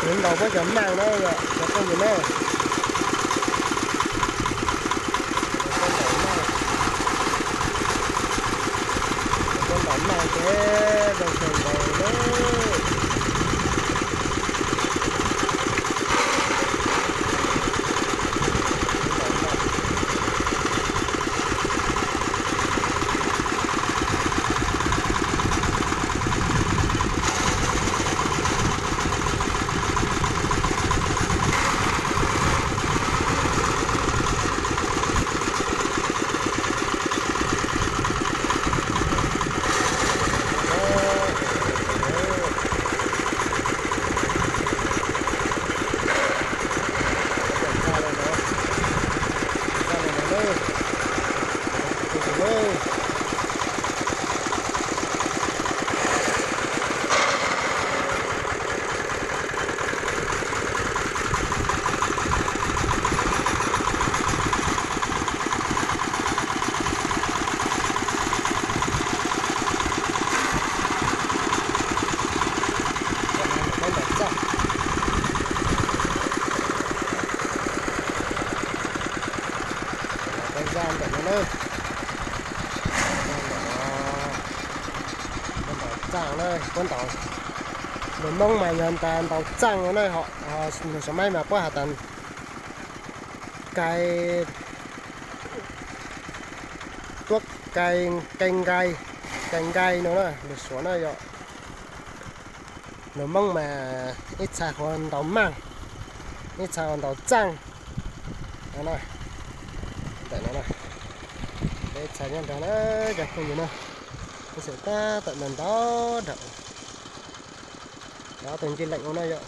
Ntaus puab cov maaj na, cov phooj ywg na. Puab ntaus maaj, puab ntaus maaj ces zoo kawg nkaus na. Puab zaj ntawm no na, puab ntaus txaaj na, puab ntaus, lus Moob mas yog ntaus txaaj no na, ho lus Suav maib mas puab has tas kai, tuab kai, kai nkai, kai nkai no na, lus Suav na yom. Lus Moob mas ib txha hu ua ntaus maaj, ib txha hu ua ntaus txaaj no na. Ntawm no na, peb txha nyob nrag na, cov phooj ywg na, peb txhawm tab tom ntawm ntau nram, cov ob tug ncig leem ua na yom.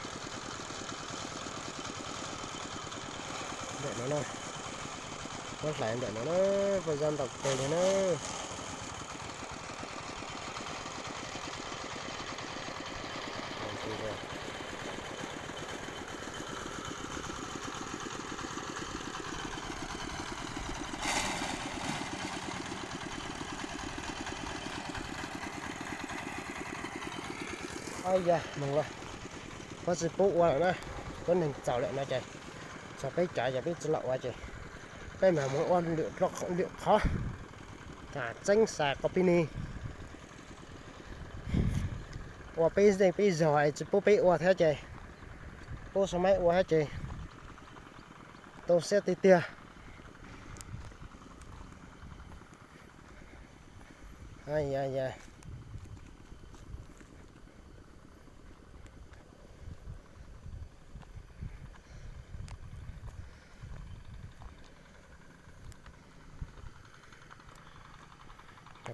Ntawm no na, puab hlais ntawm no na, puab zaj ntau kawg li na. Ob ya moog lawm, puab tsi pub ua lawm na, puab neeg txaus lawm no ces txog peb cov ces peb tsi los ua ces peb mam moog ua lwm qhov, txeeb xas qhov pib ni. Ua peb zeej peb zog es tsi pub peb ua thiab ces pub Suav maib ua thiab ces tu siab tiag tiag.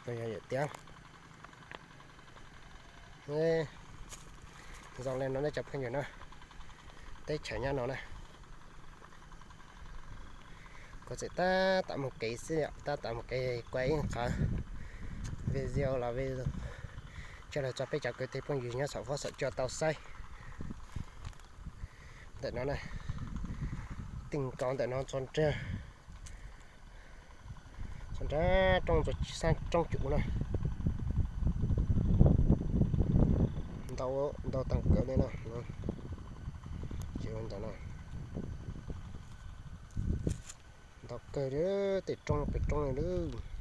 Yog tias zoo li no ne cov phooj ywg na, teb chaws nyob no na, kuv tseem tab tom mus kev xwb, tab tom mus kev kuaj ib qhov video los video tso los tso peb cov kwv tij phooj ywg nyob saum huab saum cua tau saib. Ntawm no na, ti nkaus ntawm no txog nrag, txog nrag roob, txog sab roob cum na. Ntau, ntau tag kawg li na. Ces ua ntawm no, ntau kawg li, tej roob pem roob li lawm.